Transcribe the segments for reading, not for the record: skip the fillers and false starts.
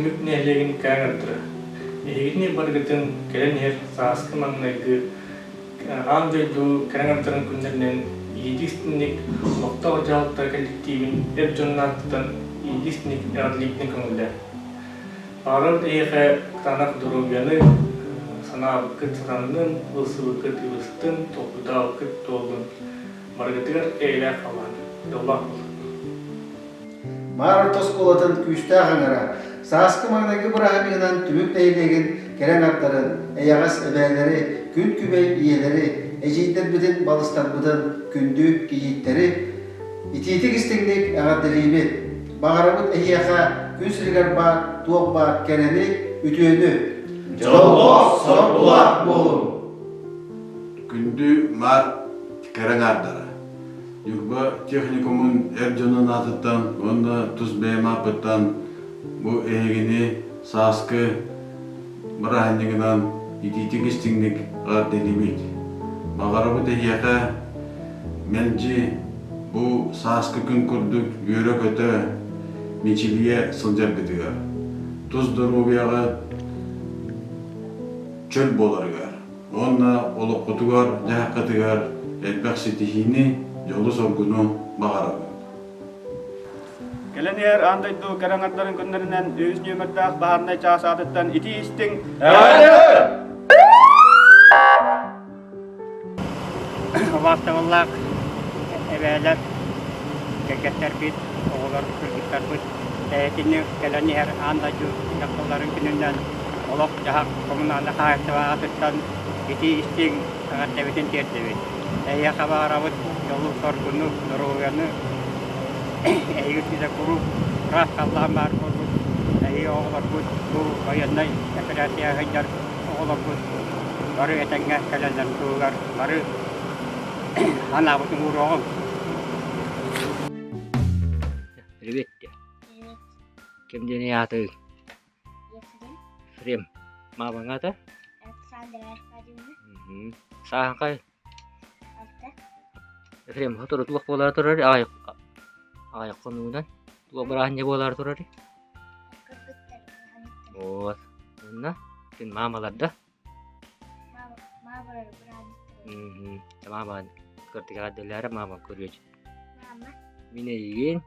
Түмүк нэһилиэгин кэҥ ырдыра. Эһигини барыгытын кэлэн иһэр сааскы маҥнайгы аан дойду кэҥ ырдарын күннэринэн иитии истинник олохтоох дьаһалта кэлликтиибин эр дьонун ааттатан иитии истинник эҕэрдэлиибитин көҥүллээн. Баҕарабыт эһиэхэ кытаанах доруобуйаны, санаабыккыт сатаннын, ылсыбыккыт ылыстын, толкуйдаабыккыт туоллун. Барыгытыгар эйэлээх халлаан, дьоллоох буолун. Маар орто оскуолатын күүстээх ыҥыра, сааскы маҥнайгы бырааһынньыгынан түмүк нэһилиэгин кэрэ аҥардарын, эйэҕэс эбээлэри, күн күбэй ийэлэри, эдьиийдэрбитин, балыстарбытын, күндү кийииттэри итиитик-истиҥник эҕэрдэлиибит! Баҕарабыт эһиэхэ күн сиригэр баар туох баар кэрэни, үтүөнү! Дьоллоох-соргулаах буолуҥ! Күндү Маар кэрэ аҥаардара! Ньурба техникумун эр дьонун аатыттан уонна тус бэйэм ааппыттан бу эһигини сааскы бырааһынньыгынан итиитик-истиҥник эҕэрдэлиибит. Баҕарабыт эһиэхэ мэлдьи бу сааскы күн курдук үөрэ-көтө, мичилийэ сылдьаргытыгар, тус доруобуйаҕыт чөл буоларыгар. Уонна олоххутугар-дьаһаххытыгар элбэх ситиһиини, дьолу-соргуну баҕарабын. Кэлэн иһэр аан дойду кэрэ аҥардарын күннэринэн үһүс нүөмэрдээх баһаарынай чаас аатыттан итии истиҥ Убаастабыллаах эбээлэр, кэргэттэрбит, оҕолор, кыргыттарбыт эһэтини кэлэн иһэр аан дойду дьахталларын күнүнэн олох-дьаһах коммунальнай хаһаайыстыба аатыттан итии-истиҥ эҕэрдэбитин тиэрдэбит. Эһиэхэ баҕарабыт дьолу-соргуну, доруобуйаны, эһиги үрдүнэ куруук ыраас халлаан баар буолбут, эһиги оҕолоргут бу байыаннай эпэрээссийэҕэ сылдьар оҕолорбут бары этэҥҥэ кэлэллэрин туһугар бары анаабытын ууруоҕуҥ. Привет. Ким диэний аатый? Ефрем. Ефрем. Маамаҥ аата? Александра Аркадьевна. Сааһыҥ Алта. Ефрем, сотору туох буолаары турар? Аҕай аҕай хонугунан туох бырааһынньык буолаары турар? Кыргыттар Вот. Уонна кин маамалар да? Маамалар бырааһынньыктара. Маама кырдык эҕэрдэлээрэ маама көрүөч. Маама. Мин эйигин.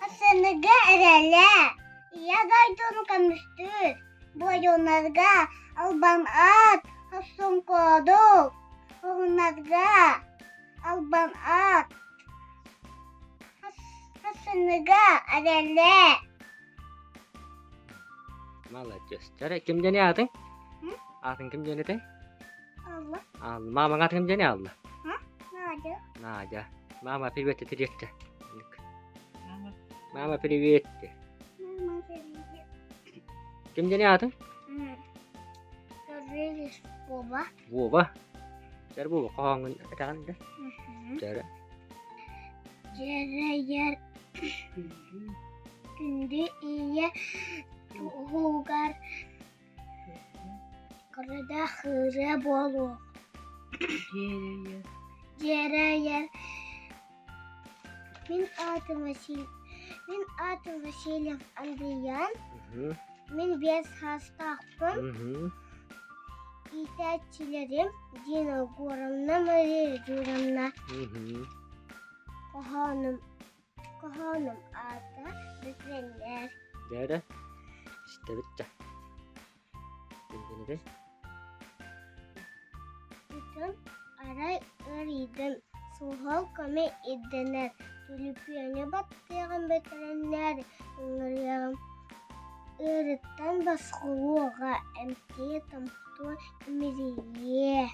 Ассыныга эрэлэ, Ийэ дойдуну көмүстүүр, буойуннарга албан аат, хорсун куодук, уһуннарга албан аат, Ассыныга эрэлэ. Молодец. Чара ким диэни аатыҥ? Аатыҥ ким диэн этэй? Алла. Алла. Маамаҥ аатын ким диэни Алла? Надя. Надя. Мама, привет, тириэттэ. Мама, привет. Мама, привет. Ким диэни аатыҥ? Гаврилович Вова. Вова. Чэр Вова хоһооҥҥун этэҕин да? Чэрэ. Дьэрэйэр күндү ийэ туһугар Кырдах ырыа буолуо Дьиэрэйэр Мин аатым Василий Мин аатым Васильев Андриан Мин биэс саастаахпын Иитээччилэрим Дина Егоровна, Мария Егоровна Хоһоонум Хоһоонум аата Бүтүннэр. Дьэ эрэ, истэбит да. Кимдинитэй? Бүтүн арай ыарыйдым, суһал көмө ирдэнэр, түлүпүөнү баттыаҕым бэтэринээр ыҥырыаҕым. Ыарыттан босхолуоҕа, эмтиэ-томтуо имэрийиэ.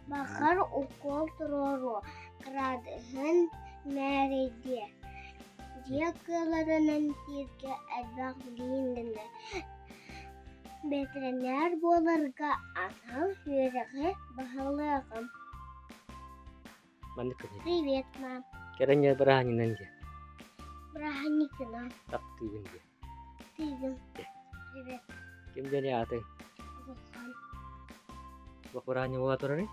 Баҕар укуол туруоруо, кыраадыһын мээрэйдиэ, дьиэ кыаларынан тииргэ элбэх билииннэнэр, бэтэринээр буоларга анал үөрэҕи баһылыаҕым. Маннык гыныы. Привет, мам. Кэрэнньэ бырааһынньыгынан диэ. Бырааһынньыгынан. Таптыыбын диэ. Таптыыбын. Привет. Ким диэни аатыҥ? Улахан. Туох бырааһынньык буола турарый?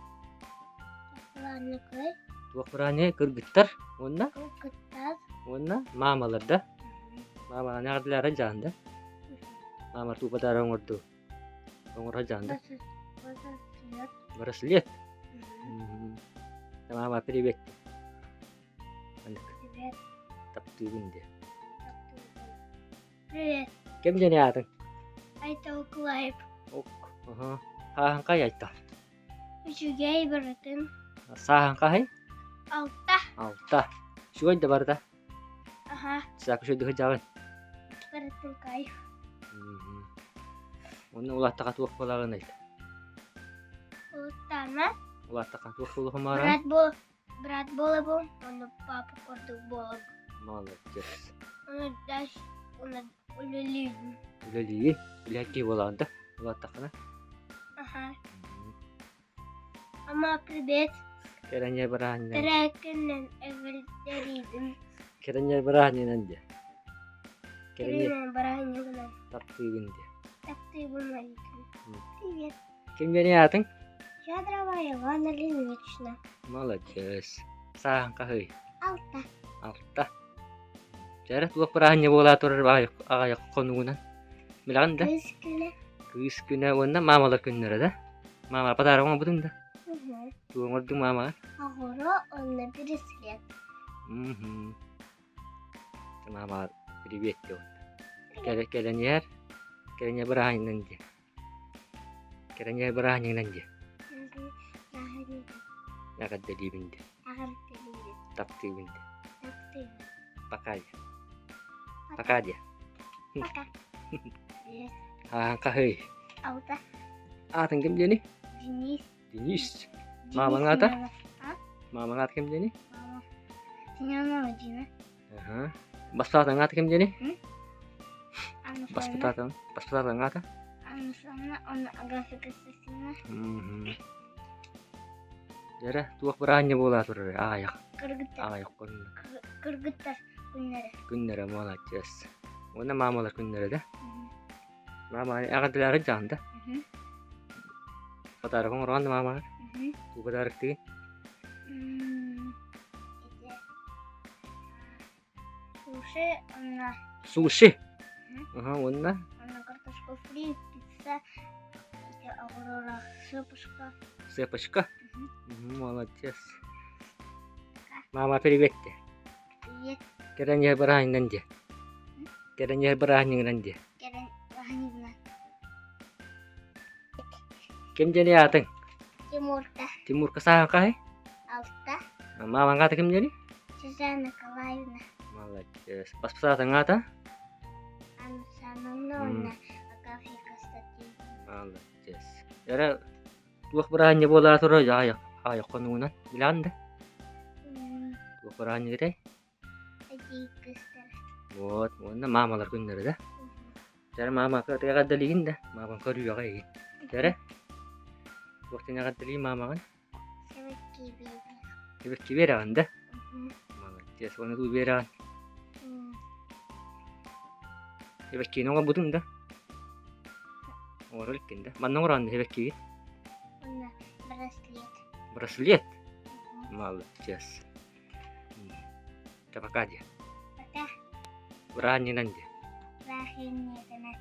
Бырааһынньыкай. Туох бырааһынньыгай? Кыргыттар уонна? Кыргыттар. Уонна маамалар да? Маама эҕэрдэлээри дьаһанда. Маама туупатаары оҥорду. Оҥоро дьаһанда. Браслет. Браслет. Маама привет. Привет. Таптыыбын диэ. Привет. Ким диэн аатыҥ? Айтал Клайп. Ок. Аха. Хааһын хай Айтал? Үчүгэй барытын. Сааһын хаһый? Алта. Алта. Үчүгэй да барыта? Аха. Саак үчүгэй дыһыдьаҕын? Барытын кайф. Уонна улааттаха туох буолаҕыный? Улааттаана. Улааттаха туох буолуохумаара? Брат бу брат буолабын, уонна папа курдук буолабын. Молодец. Уонна дальше уонна үлэлиибин. Үлэлиигин? Үлэһит киһи буолаҕын да? Улааттаххына? Аха. Ама привет. Кэрэниэ бырааһынньыгынан. Тэрээккинэн эҕэрдэлиибин. Кэрэниэ бырааһынньыгынан диэ. Кэрэниэ бырааһынньыгынан. Таптыыбын диэ. Таптыыбын Марикин. Привет. Ким диэний аатыҥ? Федорова Ивана Ильинична. Молодец. Сааһыҥ хаһый? Алта. Алта. Чээрэ туох бырааһынньык буолаа турар аҕайах хонугунан? Билэҕин да? Кыыс күнэ. Кыыс күнэ уонна маамалар күннэрэ да? Маама подарок оҥорбутуҥ да? Тугу оҥордуҥ маамаҕа? Оҕуруо уонна браслет. Маама привет диэн. Кэлэн иһэр. Кэлэн иһэр бырааһынньыгынан диэн. Кэлэн иһэр бырааһынньыгынан диэн. Эҕэрдэлиибин диэн. Эҕэрдэлиибин. Таптыыбын диэн. Таптыыбын. Пока диэн. Пока диэн. Пока. Хаһан хаһый? Алта. Аатыҥ ким диэний? Денис. Денис. Маамаҥ аата? Маамаҥ аата ким диэний? Мама. Семенова Дина. Аха. Бастаатаҥ аата ким диэний? Анна Баспытаатаҥ Баспытаатаҥ аата? Анна Анна Агафья Константиновна. Дьэрэ, туох быраанньа буолаа турар аайах. Кыргыттар. Аайах күннэрэ. Кыргыттар күннэрэ. Күннэрэ молодец. Уонна маамалар күннэрэ да? Маама эҕэрдэлээри дьаһан да? Подарок оҥорон да маамаҕар? Туу подароктыы? Суши уонна Суши? Аха, уонна? Уонна картошку фри, пицца, Аврора, сыпочка. Сыпочка? Молодец. Мама, привет. Привет. Кэлэн иһэр бырааһынньыгынан диэ. Кэлэн иһэр бырааһынньыгынан диэ. Кэлэн бырааһынньыгынан. Ким диэний аатыҥ? Тимурка. Тимурка сааһыҥ хаһый? Алта. Маамаҥ аата ким диэний? Сюзанна Николаевна. Молодец. Баспытаатыҥ аата? Анна Сановна уонна Агафья Константиновна. Молодец. Эрэ туох бырааһынньык буолаа турар аҕыйах хонугунан билэҕин да? Туох бырааһынньык этэй? Эдьиий кыыстара. Вот, уонна маамалар күннэрэ да? Дьэ, маама эҕэрдэлиигин да? Маамаҥ көрүөҕэ эйигин. Дьэ, туох диэн эҕэрдэлии маамаҕын? Сибэкки биэрэҕин. Сибэкки биэрэҕин да? Молодец, уонна туу биэрэҕин? Сибэккини оҥорбутуҥ да? Оҥоро иликкин да? Манна оҥороон да сибэккигин? Уонна браслет. Браслет? Молодец. Чэ, пока диэ. Пока. Бырааһынньыгынан диэ. Бырааһынньыгынан.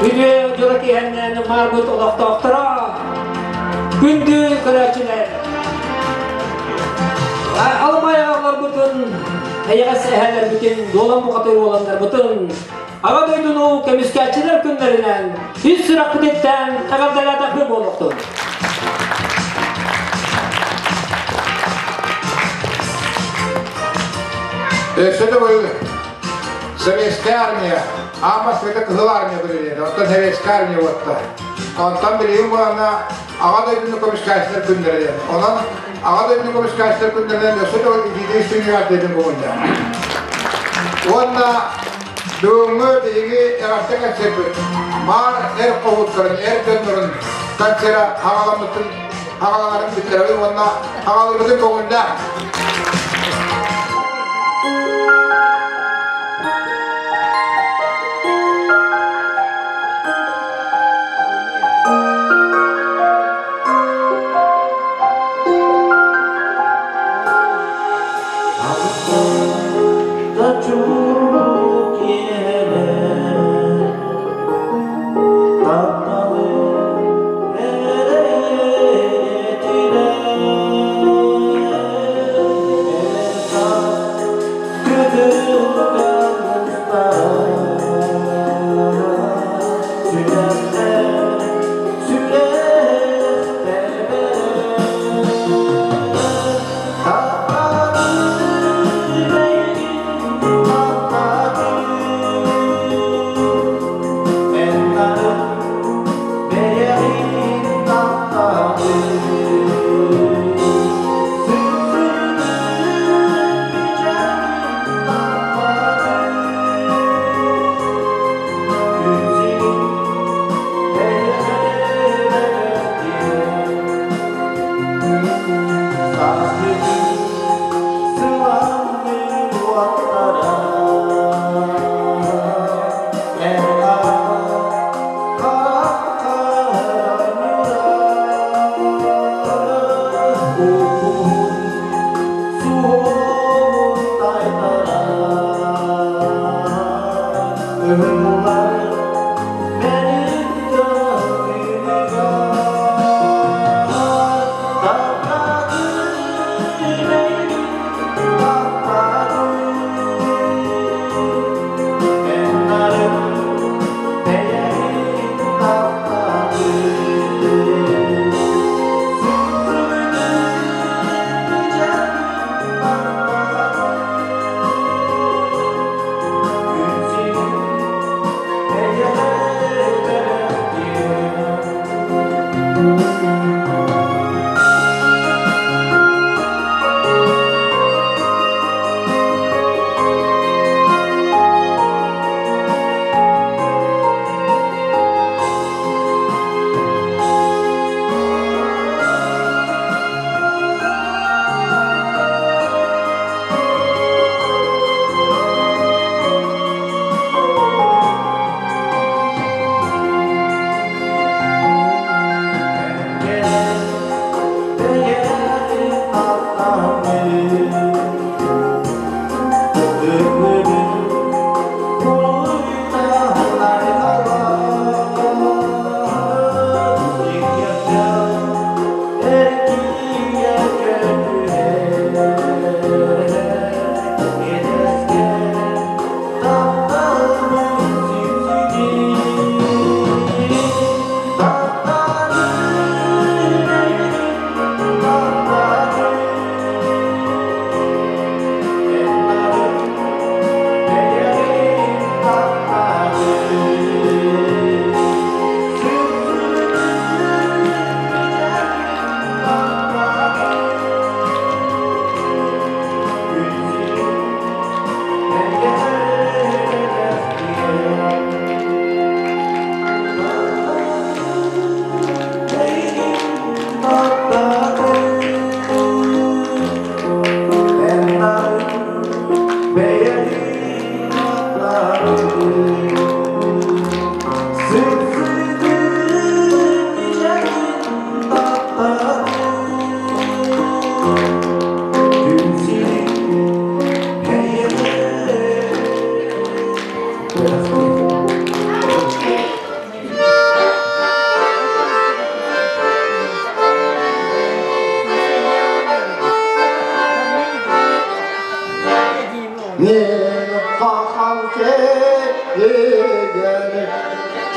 Үтүө дьоро киэһэннэн маарбыт олохтоохторо, күндү көрөөччүлэр! Аламай аҕаларбытын, эйэҕэс эһээлэрбитин, дуолан бухатыыр уоланнарбытын Аҕа дойдуну көмүскээччилэр күннэринэн ис сүрэхпититтэн эҕэрдэлээтэхпит буолуохтун! Өссө да Советская армия, аан бастакы Кыһыл армия билиннэ, оттон Советская армия уотта. Онтон билигин буолана Аҕа дойдуну көмүскээччилэр күннэрэ диэн. Онон Аҕа дойдуну көмүскээччилэр күннэринэн өссө да итиитин истиҥник ардыытын бугунна. Уонна бүгүҥҥү биһиги эҕэрдэ концерпыт Маар эр хоһууттарын, эр дьоннорун концера хаҕаламмытын хаҕаланарын биллэрэбин уонна хаҕалыырбытын көҥүллээх.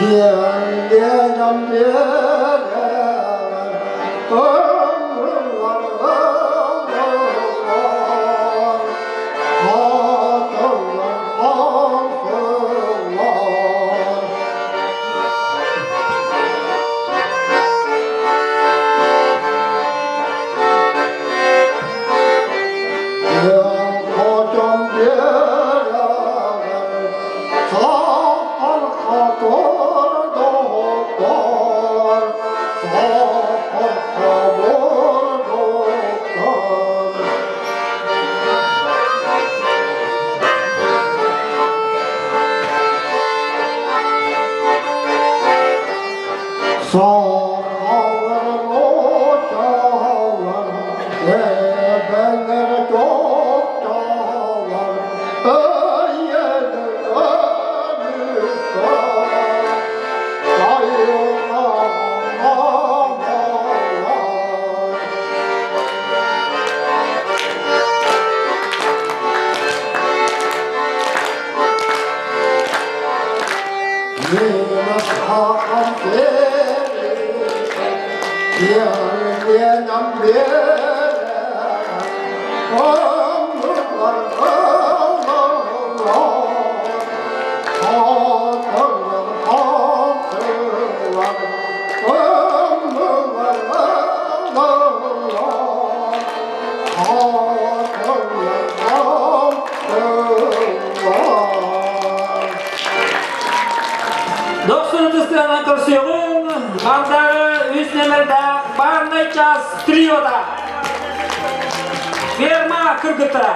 Киэҥ биэрэр Дохсун ытыстыынан көрсүөҕүҥ, Мардары үс нөмердээх баарнай час триота. Ферма кыргыттара.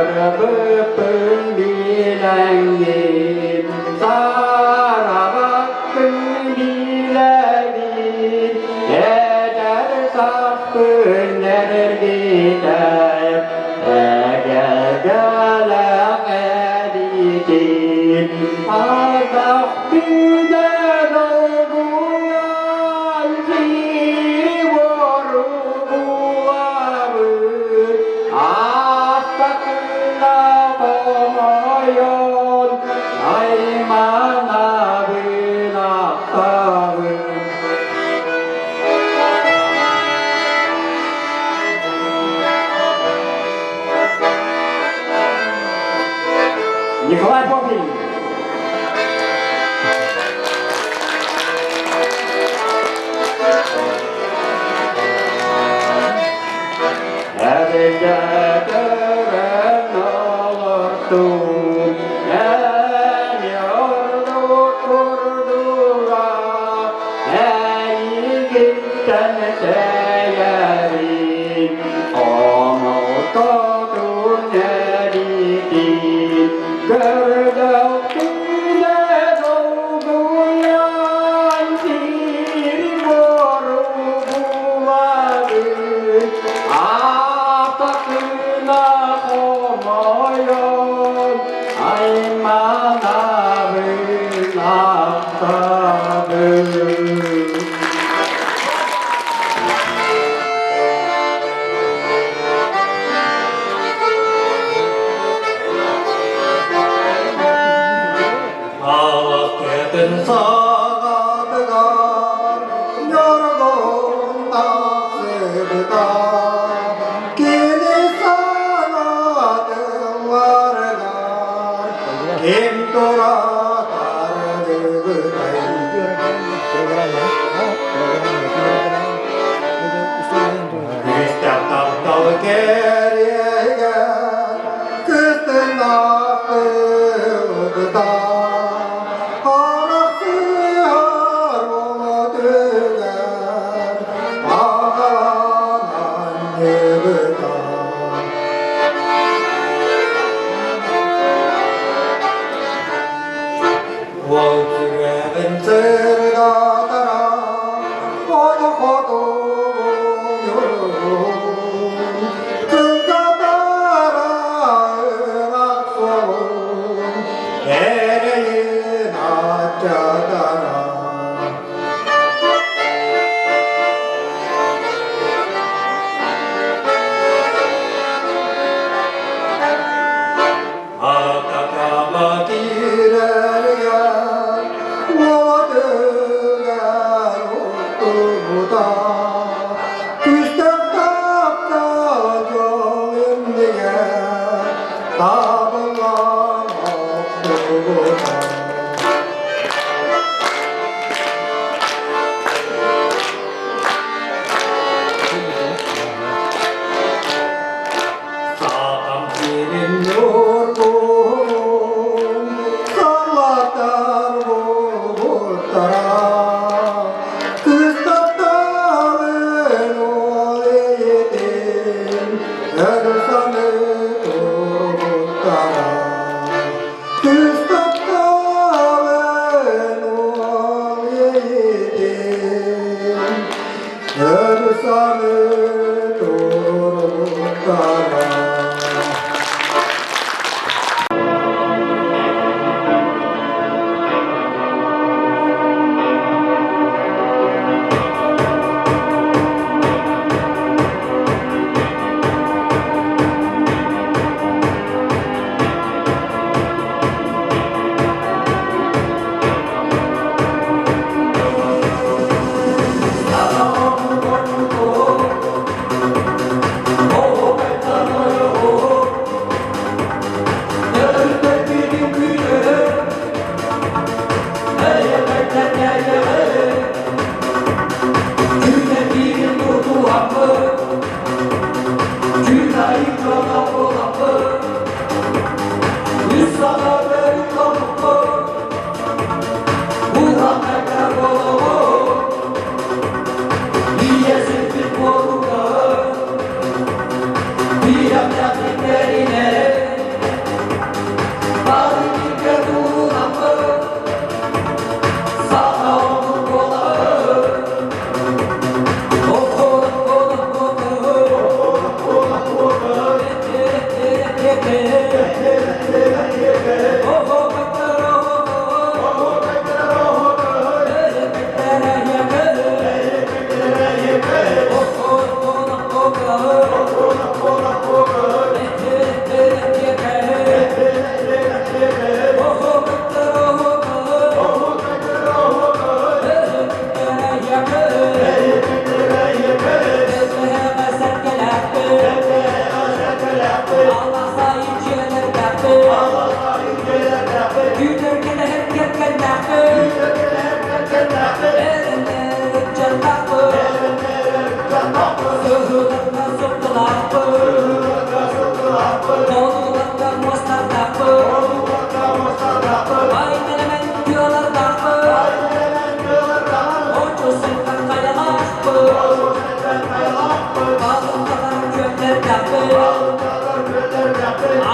Саарбыппын билэҥҥин, саарабаппын билэбин, эдэр сахпын эргитэр, эгэлгэлээх эдитин, ардах түнэ долгуйан сири буору булабын, Астакына хомойон, айманабын ахтабын. Николай Попин. Эбигэтэрэн олортун, эми ордук курдуга, эйигиттэн тэйэбин, оҥолтотун эбитин, көрдөхпүнэ долгуйан сири буору булабын, Атакына хомойон, айманабын ахтабын. Алахтетін сағатыгар, ньоргун тахсыбыта, кини саҥатылларыгар ким тура тардыбытай? Күстэх таптал кэриэһигэр кыстыҥнаах тылбыта, арахсыһар уолатыгар аҕалан анньыбыта. Уол сүрэҕин сырдатара, хоту хотугу кыҥкатара ыраах суолун эрэйин аччатара. Атакама киирэригэр уотугар уттубута, күстэх таптал дьол иннигэр табыллан охтубута. Саатам сирин ньургуһун сарлатар булбуттара, кыстаттаҕын уол ийэтин өр саныы турбуттара. Кыстаттаҕын уол ийэтин өр саныы турбуттара.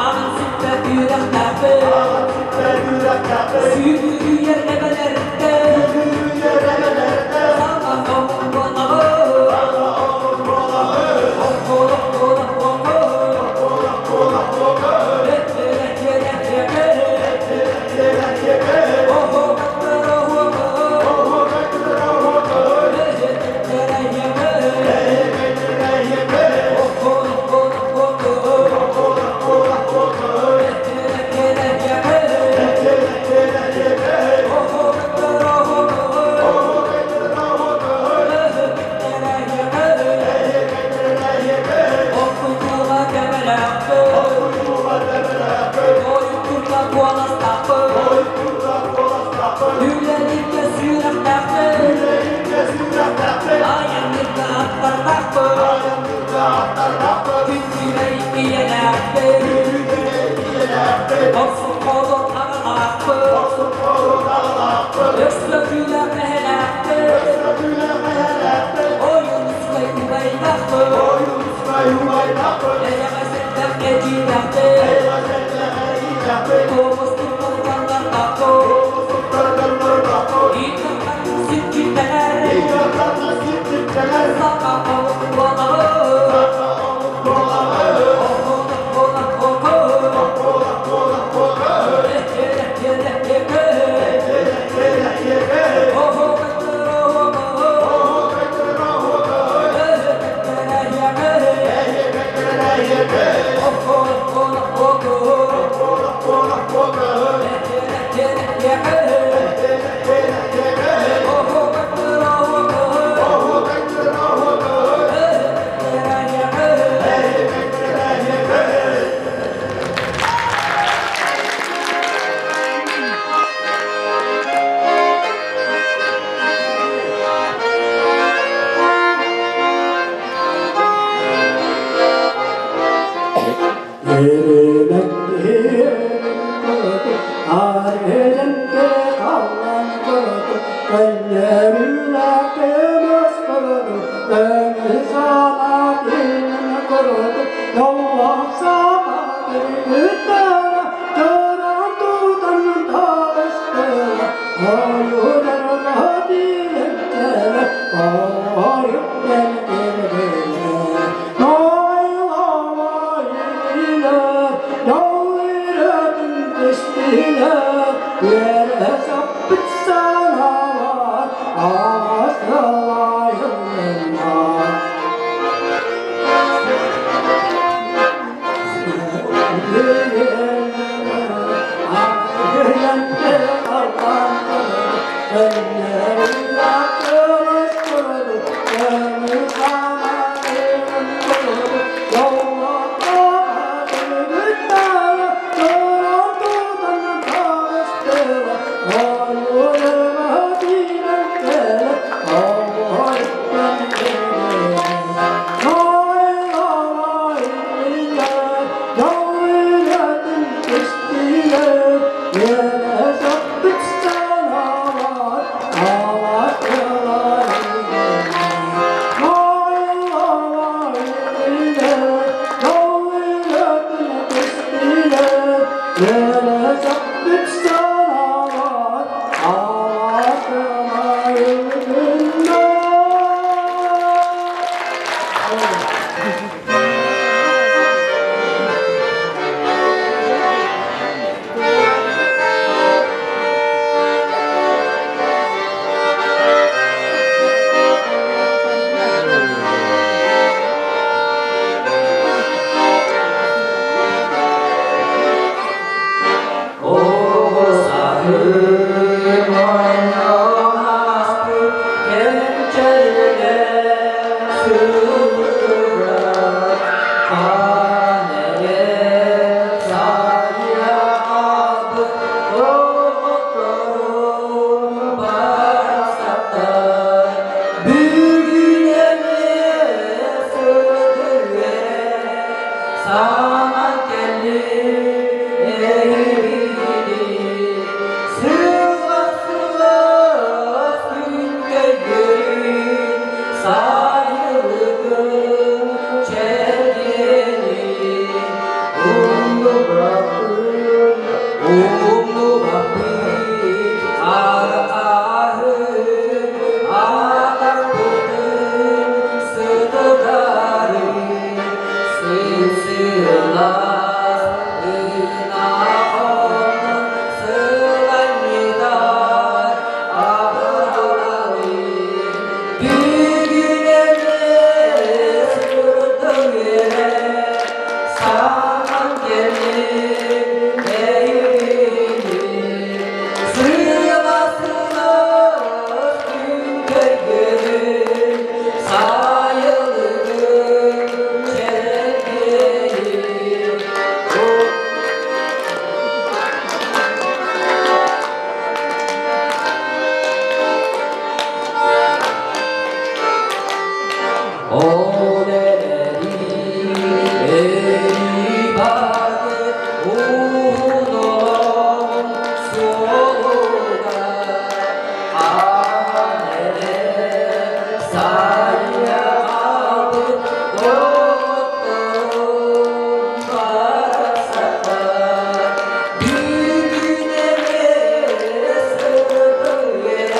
Ааҕын сиппэт үөрэхтээхпин, Сүүрүйэр эбэлэртэн, Саҥа омук Sayılgın çelgin. Саҥан кэлин эйигини Сыла-сылаас күн кэргэнин Сайылыгын чэлгийин. Ол эрээри бары уунуом суолугар хаан эрэ сайаҕабыт доҕотторум барахсаттар бүгүн эмиэ сытыйа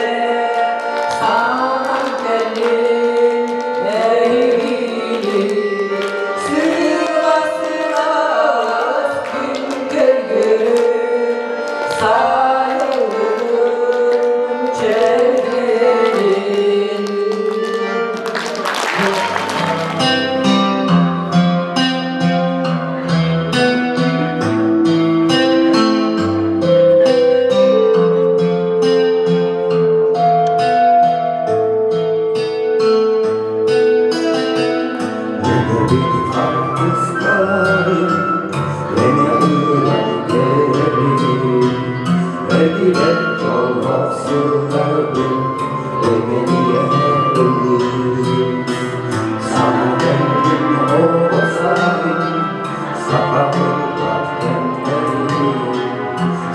санаан кэллин эһигини сылаас-сылаас күн кэлгэрин сайылыгын чэлгиэнин.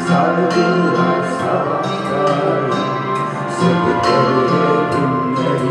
Sardılar sabahları, sepetleri günleri.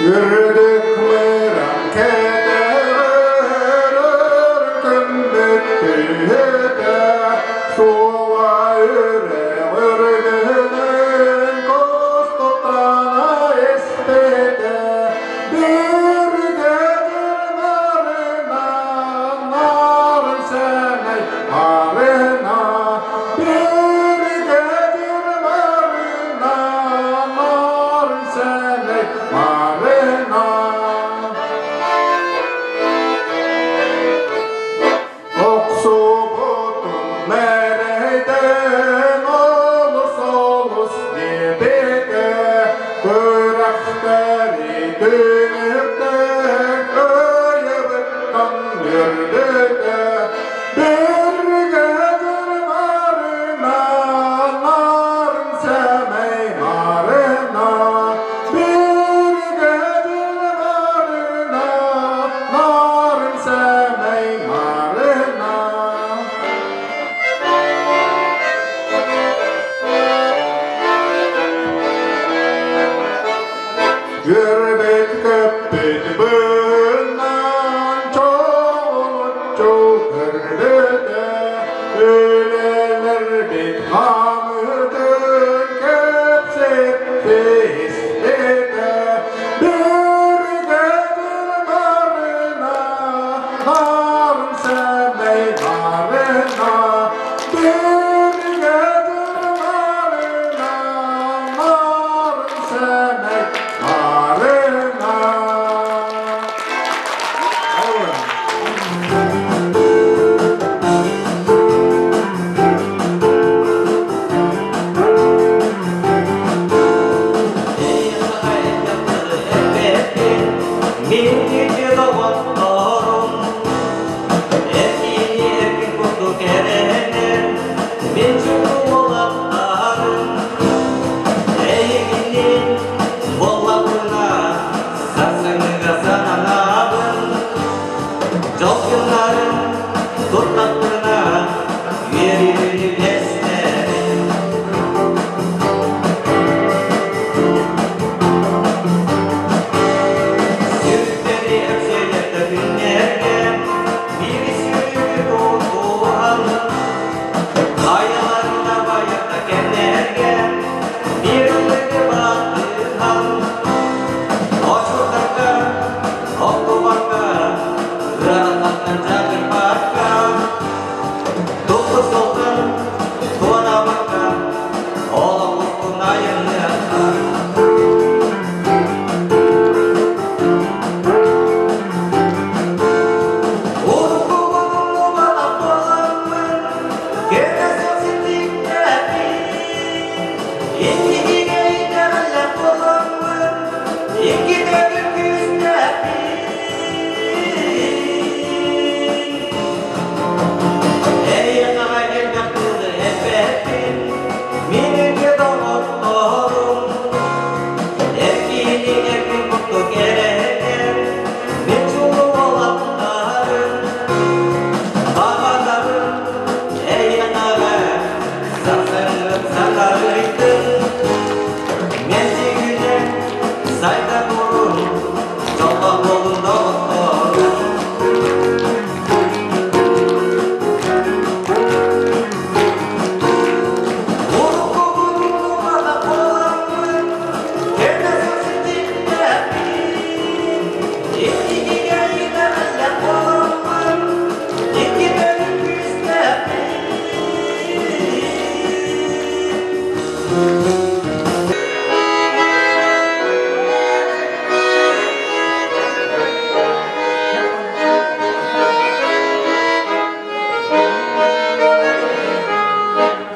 Үрдүк мыран кэтэҕэр өркүммүт суола үрэҕ үрдүнэн кустуктана испитэ бииргэ дьылларынан нарын сэмэй арына бииргэ дьылларынан нарын сэмэй арына. Инникигэ итэҕэллээх буоламмын, икки төгүл күүстээхпин. Эйиэхэҕэ элбэх тылы эппэппин, мин эргэ доҕотторум. Эр киһини эргин курдук эрэһэтэр, мин чулуу уолаттарым. Баҕаларым эйиэхэҕэ сарсыҥҥын сатарыйдын. Мэлдьигинэ сайда турун, дьоллоох буолун доҕотторум.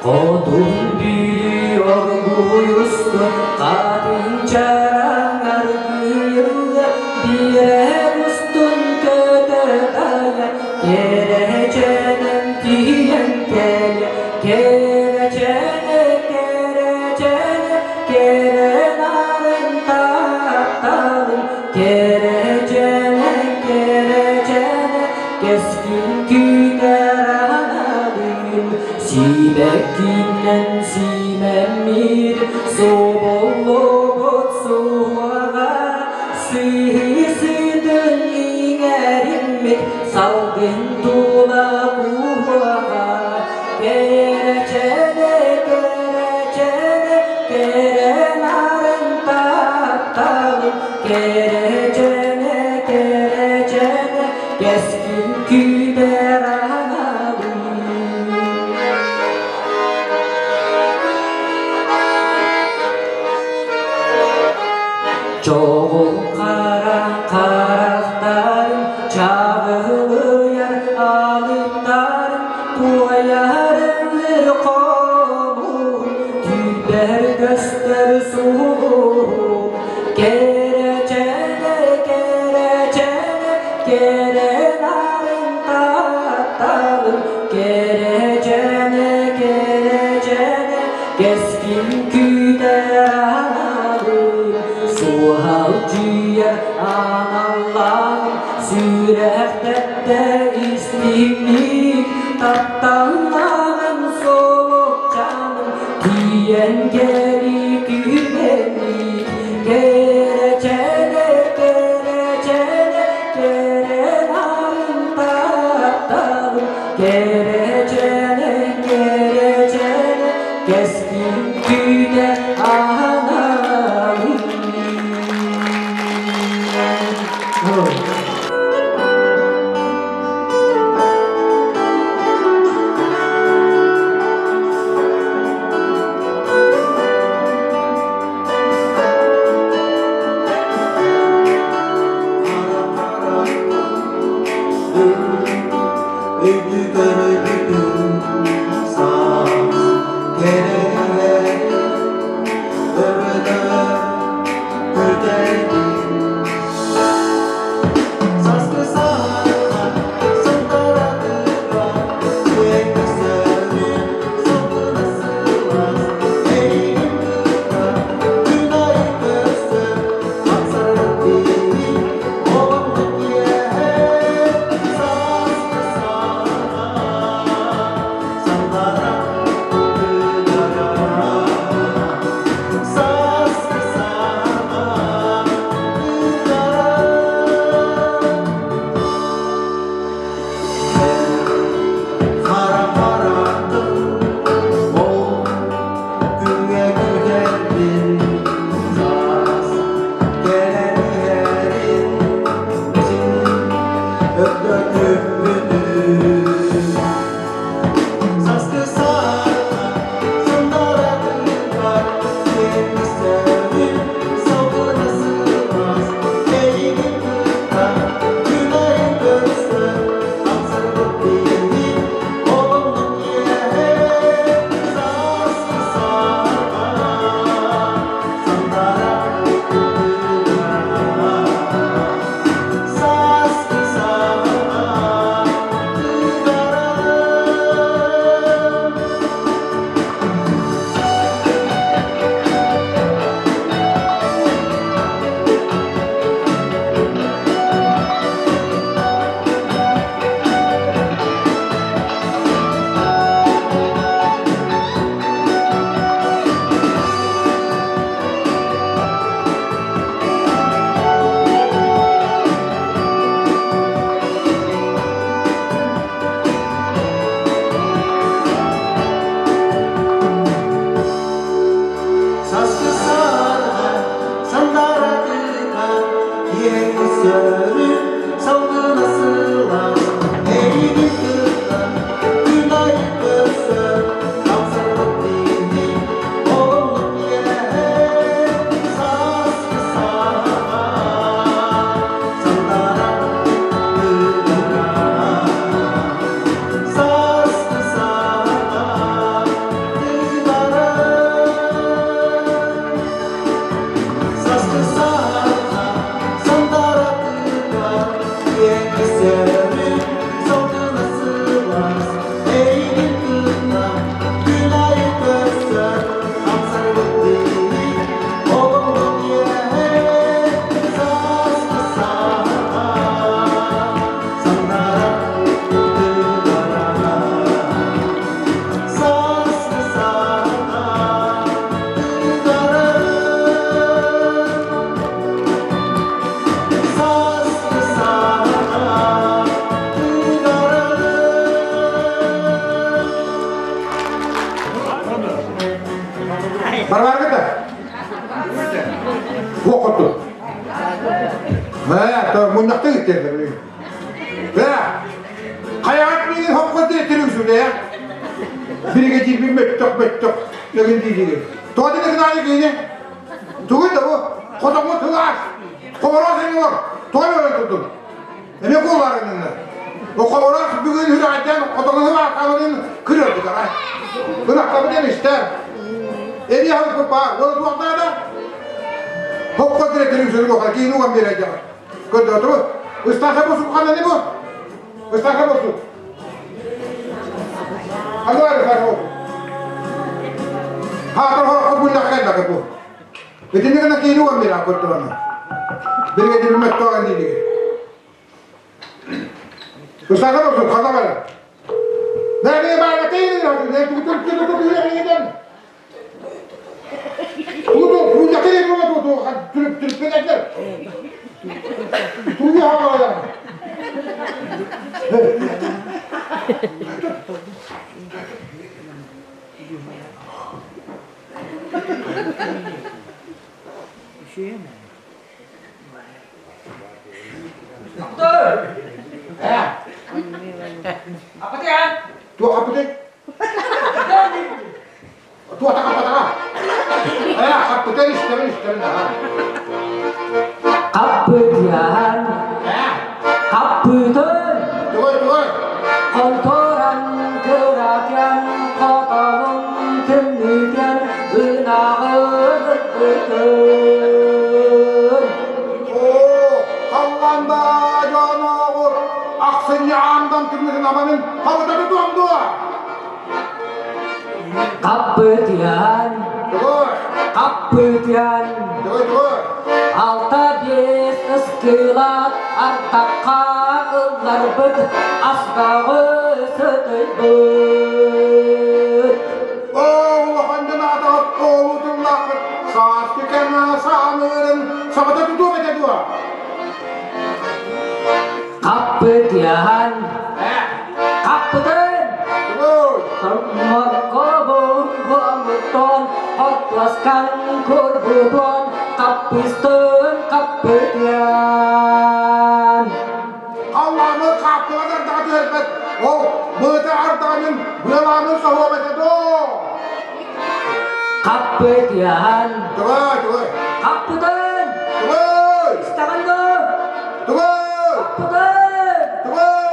Хотун бүлүү оргууй устун хатын чараҥ аргыйылла биэрэ устун көтө дайа кэрэчэнэн тиийэн кэлэ кэрэчэнэ кэрэчэнэ кэрэ нарын тапталын кэрэчэнэ кэрэчэнэ кэскил күүтэр аналыын сиибэккинэн сиимэммит субуллубут суоҕа сыһыы-сыытын иҥэриммит салгын тула куһуоҕа кэрэчэнэ кэрэчэнэ кэрэ нарын тапталын кэрэчэнэ кэрэчэнэ кэскил күүтэр аналын. Чоҕул хара харахтарын чаҕылыйар алыптарын туойарынныр хомун түүбэр көстөр суһугун кэрэчэнэ кэрэчэнэ кэрэ нарын тапталын кэрэчэнэ кэрэчэнэ кэскил күүтэр аналын суһалдьыйар аналлаах сүрэхтэттэ истиҥник тапталлааҕын солукчаанын тиийэн кэри күһүҥҥү кэрэчэнэ кэрэчэнэ кэрэ нарын тапталым кэрэчэнэ кэрэчэнэ кэскил күүтэ аналым. Өйдүү көрбүтүм саас кэрэлэри өрөтө күтэрдим. Сааскы саҥа сынтаратыга күөкүсөрүн салгына сылаас эйигин кытта күн аайы көрсөр хапсарар оломмут киэһэ сааскы саҥа сандара тыгара сааскы саҥа тыгара. Хара харахтын ол күҥҥэ күтэрбин саас кэлэн иһэрин син өктөтүппүтүм. Сааскы саҥа сындаратыгар сиэттисэбин салгына сылаас эйигин кытта күн аайы көрсөн хамсырбыт биһи оломмут иэһэ сааскы саҥа. Барбаргыт да? Туох хоту? Мэ, то мунньахта иттер. Бэ, хайаат миигин хоппот диэтирин сүлэ. Биригэдьиирбин мөттөх мөттөх өгүн диидигин. Тоҕо дигин аайы киини? Тугуй да бу? Хотоҥҥо тылаас. Хобороос эҥин Тоҕо өлөн турдун? Эмиэ куолаарыннар. Хобороос бүгүн хүрэҕэйдээн хотоҥҥо баахабытын кырыардык аҕай. Ынахтабытын истэр. Эбии аһылыкпыт баар. Уола туохтаа да? Хоппо дириэктэрин сүрүн уоха киин уган биэрэ Көрдөөтүбүт. Ыстааса босук ханна бу? Ыстааса босук. Ханна бар ыстааса босук? Хаатар хороххо буллах кэллэхэ бу. Итинник гына киини уган биэрэ көрдөөнө. Биригэдьири мөттөҕөн диилиги. Ыстааса босук ханна бар? Нэ баара тейин Туох аппытый? Туох хаппатаҕа? Ээ, хаппытын истэбин, истэбин, аха. Хаппытыан, хаппытын, Тугуй, тугуй? Конторан кыратыан, хотонун тымныытыан, ынаҕын ыппытын. Оо, халлаанда дьонооҕур, ахсынньы аандан тымныытын аманын хабыта тутуом дуо? Хаппытыан, хаппытыан, 6-5 ыскыылаах ардахха ылларбыт астаҕы сытыйбыт. Оо, улахан дьон аатаҕыт оолутуллааххыт, сааскы кэмэ саамыырын сабата тутуом этэ дуо? Хаппытыан, хаппытын, Моркобун хортуоскан курбутун, хаппыстын хаппытыан. Халлааны хааппылан ардаҕа түһэрбэт, ол быыта ардаҕанын быалаанын соһуом этэ доо! Хаппытыан. Тугай, тугай. Хаппытын. Тугай. Истэҕин дуо? Тугай. Хаппытын. Тугай.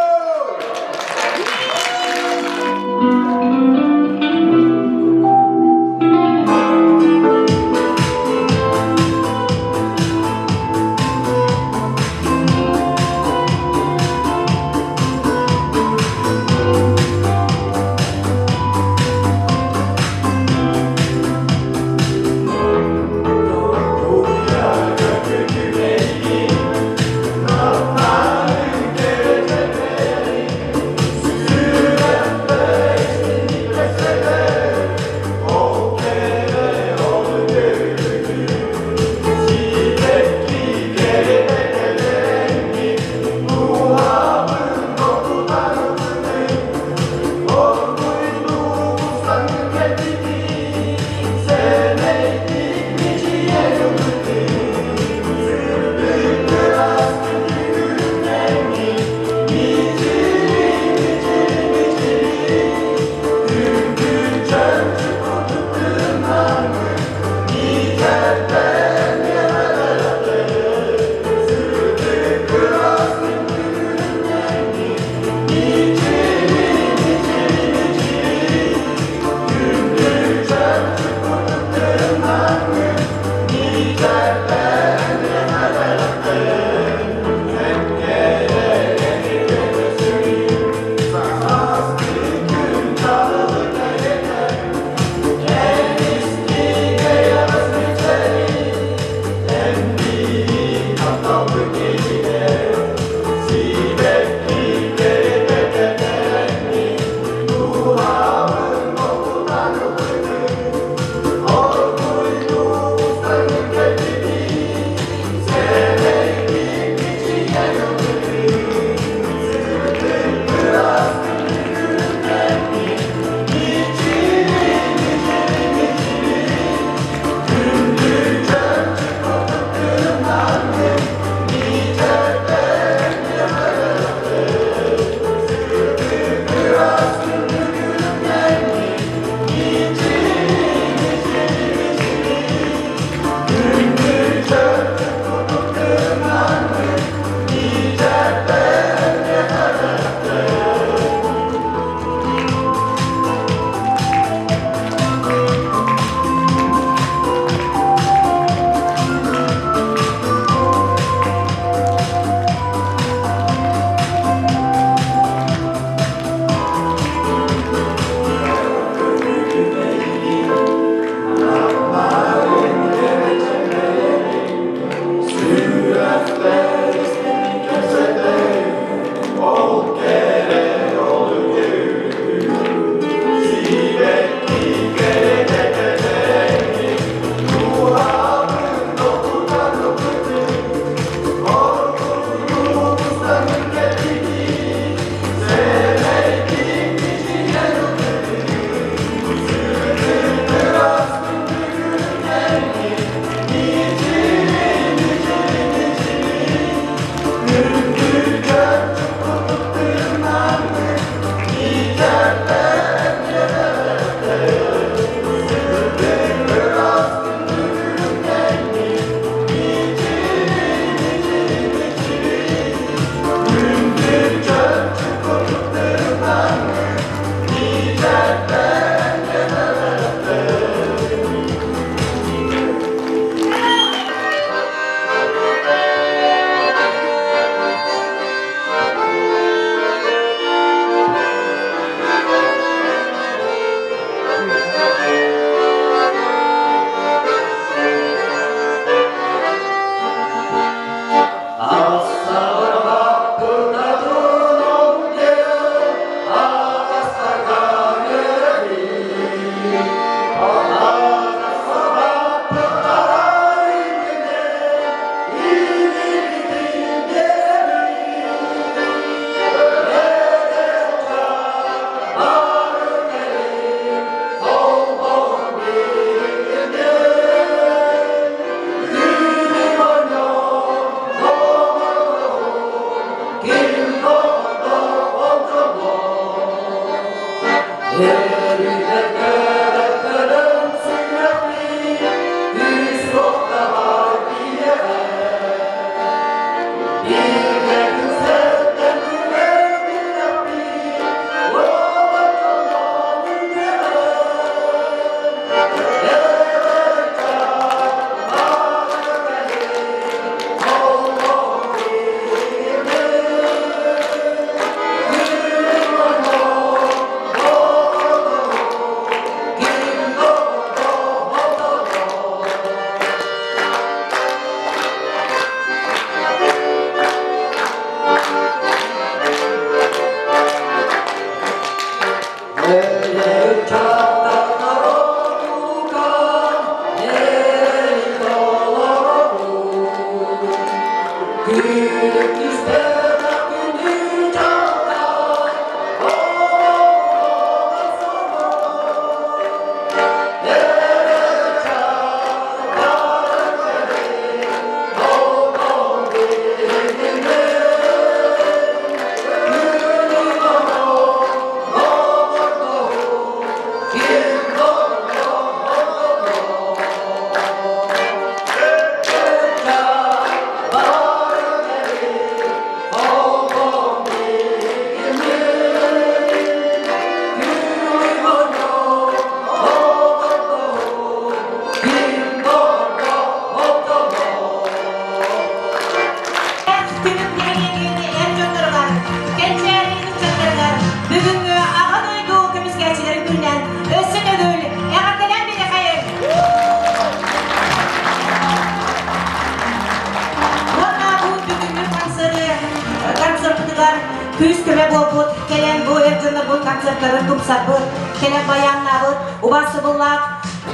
күүс-көмө буолбут, кэлэн бу эр дьоннорбут концерттарын тупсарбыт, кэлэн баяннаабыт, убаастабыллаах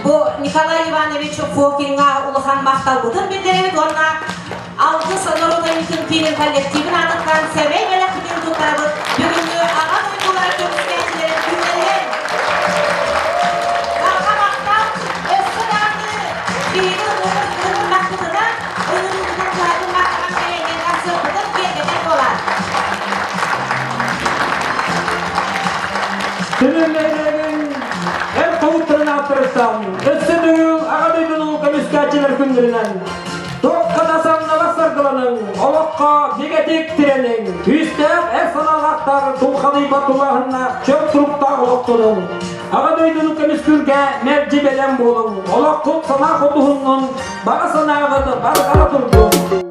бу Николай Иванович Фокиҥҥа улахан махталбытын биллэрэбит уонна Алгыс норуот киинин коллективын аатыттан сэмэй бэлэхпитин туттарабыт бүгүҥҥү аҕа дойдулара көмүскээччилэрин күннэринэн! Барҕа махтал! Өссө даҕаны биһиги ыҥырдахпытына, ыҥырыыбытын туһатын махтанан кэлэҥҥин концерпытын киэргэтэр буолаар! Түмүк нэһилиэгин эр хоһуттарын ааттарыттан өссө төгүл Аҕа дойдуну көмүскээччилэр күннэринэн Туохха да самнабат саргыланыҥ, олоххо бигэтик тирэниҥ, күүстээх эр санаалаахтар дулхалыйбат тулааһыннаах чөл туруктаах олохтонуҥ. Аҕа дойдуну көмүскүүргэ мэлдьи бэлэм буолуҥ, олоххут санаа хотуһуннун, баҕа санааҕыт барҕара турдун.